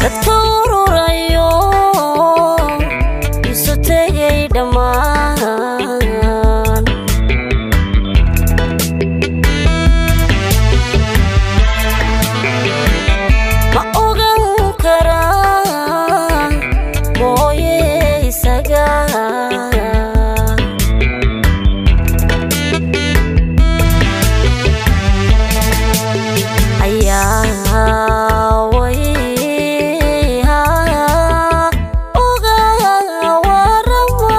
Dadka ururayo isu tegay dhammaan. Ma ogan karaa mooye isaga. Ayaa wayha uga warama.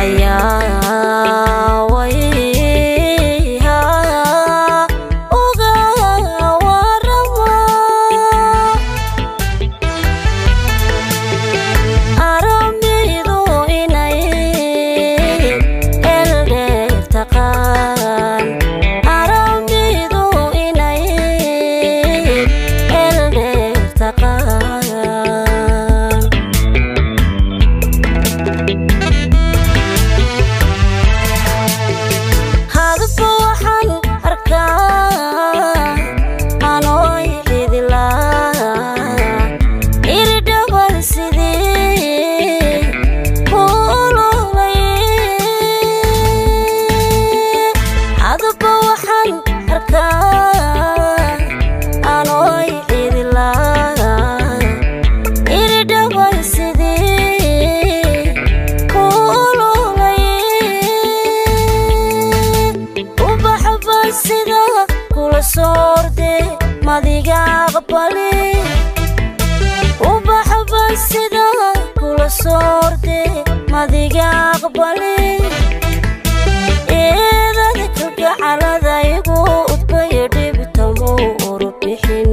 Ayaa wayha uga warama. Aramidu inay eldheer taqaan. Aramidu inay eldheer taqaan. Hadba waxaan arkaa anooy cidilaa iridhaban sidii ku ololay. Hadba waxaan arkaa anooy cidilaa iridhaban sidii ku ololay. Ubaxban sida kula soorde madiga aqbali. Ubaxban sida kula soorde madiga aqbali. Eedada kalgacalada igu udbayo dhibtamo urubixin.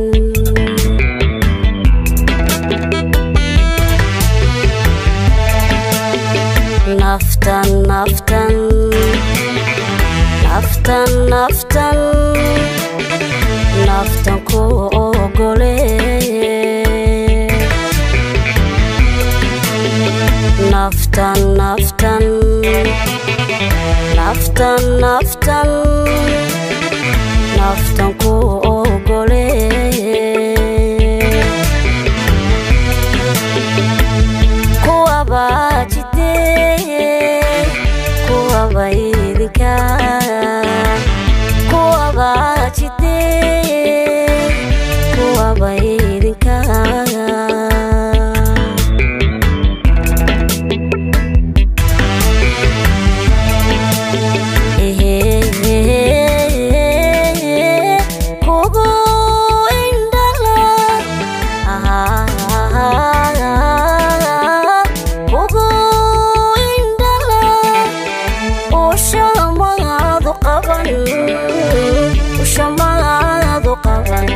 Naftan naftan naftan naftan naftan ku ogole. Naftan naftan naftan naftan naftan ku ogole. Kuwaba jidee, kuwaba idinka, kuwaba jidee, kuwaba idinka. Ehe, kugu indhala, kugu indhala. Ushamaadu qaban, ushamaadu qaban,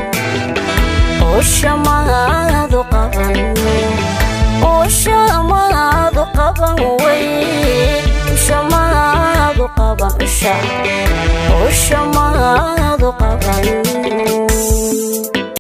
ushamaadu qaban, ushamaadu qaban wey, ushamaadu qaban, usha ushamaadu qaban.